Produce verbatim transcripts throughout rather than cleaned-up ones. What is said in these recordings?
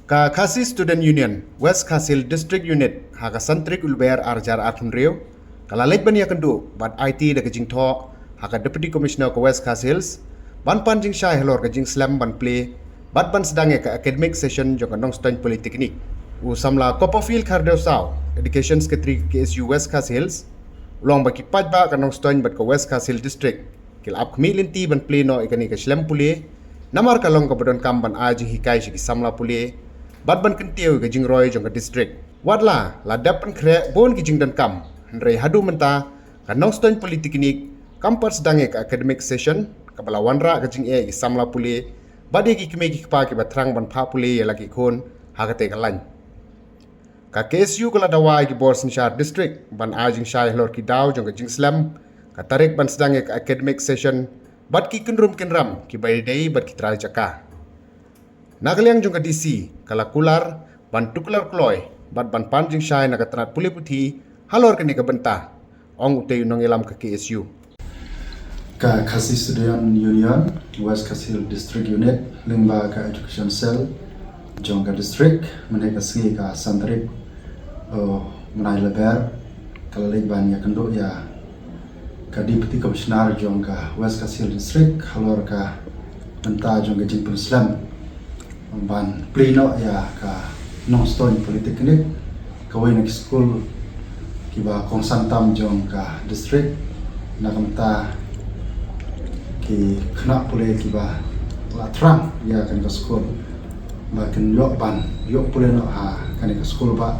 Ka Khasi Student Union West Khasi Hills District Unit ha ka san tarik u Lber ar hajar arphew hynriew ka la leit ban ïakynduh bad aiti da ka jingthoh ha ka Deputy Commissioner ka West Khasi Hills ban pan jingshai halor ka jingslem ban plie bad ban sdang ïa ka academic session jong ka Nongstoiñ Polytechnic. U samla Copperfield Khardew Saw, Education Secretary ka K S U West Khasi Hills, u la ong ba ki paidbah ka Nongstoiñ bad ka West Khasi Hills District ki la ap khmih lynti ban plie noh ïa kane ka slem pule, namar ka long kaba donkam ban ai jinghikai sha ki samla pule bad ban kyntiew ïa ka jingroi jong ka district. Wat la la dep pynkhreh bun ki jingdonkam, hynrei haduh mynta ka Nongstoiñ Polytechnic kam pat sdang ïa ka academic session, kaba la wanrah ka jingeh ïa ki samla pule bad ïa ki kmie ki kpa kiba thrang ban phah pule ïa la ki khun ha katei ka lain. Ka K S U ka la dawa ïa ki bor synshar district ban ai jingshai halor ki daw jong ka jingslem ka tarik ban sdang ïa ka academic session bad ki kynrum kynram kiba ïadei bad ki trai jaka. Na ka liang jong ka D C ka la kular ban tuklar kloi bad ban pan jingshai na ka tnat pule puthi halor kane ka bynta, ong utei u nongïalam ka K S U. Ka Khasi Student Union West Khasi Hills District Unit lyngba ka Education Cell jong ka district, mynne ka sngi ka san tarik, uh, mynai Lber, ka la leit ban ïakynduh ïa ka Deputy Commissioner jong ka West Khasi Hills District halor ka bynta jong ka jingpynslem ban plie noh ïa ka Nongstoiñ Polytechnic, kawei na ki skul kiba kongsan tam jong ka district, na ka bynta ki khynnah pule kiba la thrang ïa kane ka skul ba kin ïoh ban ïoh pule noh ha kane ka skul ba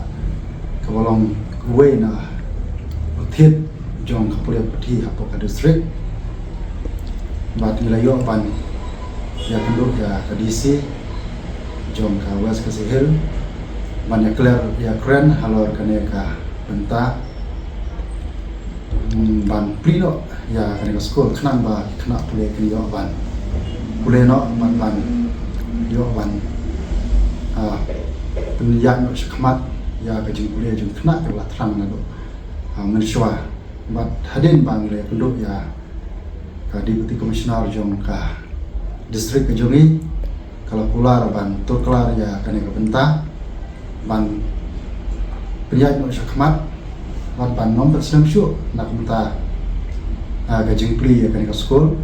kaba long kawei na u thied jong ka pule puthi hapoh ka district. Bad ngi la ïoh ban ïakynduh ïa ka D C jong ka West Khasi Hills ban ïakler ïakren halor kane ka bynta, mm, ban plie noh ïa kane ka skul khnang ba ki khynnah pule kin ïoh ban pule noh bad ban ïoh ban, ah, pynïaid noh shakhmat ïa ka jingpule jong ki khynnah kiba la thrang naduh, ah, mynshuwa. Bad hadien ba ngi la ïakynduh ïa ka Deputy Commissioner jong ka district ka jong ngi, ka la kular ban tuklar ïa kane ka bynta ban pynïaid noh shakhmat bad ban nym pat slem shuh na ka bynta, ah, ka jingplie ïa kane ka skul.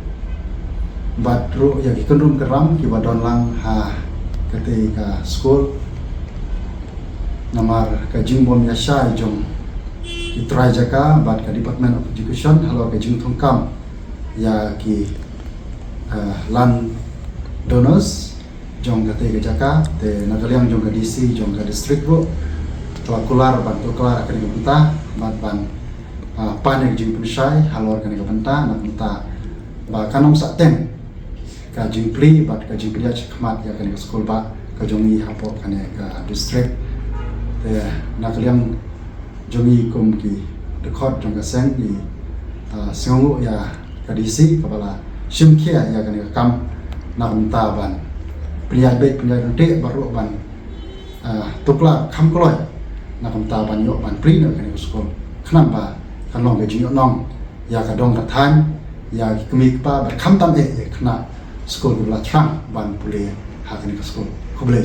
Bad ruh ïa ki kynrum kynram kiba don lang ha katei ka skul, namar ka jingbym ïashai jong ki trai jaka bad ka Department of Education halor ka jingthungkam ïa ki, eh, land donors jong katei ka jaka, te na ka liang jong ka D C jong ka district ruh ka la kular ban tuklar kane ka bynta bad ban, ah, pan ïa ka jingpynshai halor kane ka bynta, na ka bynta ba kan ym sah teng ka jingplie bad ka jingpynïaid shakhmat ïa kane ka skul ba ka jong ngi hapoh kane ka district. Te na ka liang jong ngi kum ki dkhot jong ka seng ngi, ah, sngewnguh ïa ka D C kaba la shim khia ïa kane ka kam na ka bynta ban pynïaid beit pynïaid ryntih bad ruh ban, ah, tuklar kham kloi na ka bynta ban ïoh ban plie noh kane ka skul khnang ba kan long ka jingïohnong ïa ka dong ka thaiñ, ïa ki kmie ki kpa bad khamtam eh ïa ki khynnah skul kiba la thrang ban pule ha kane ka skul. Khublei.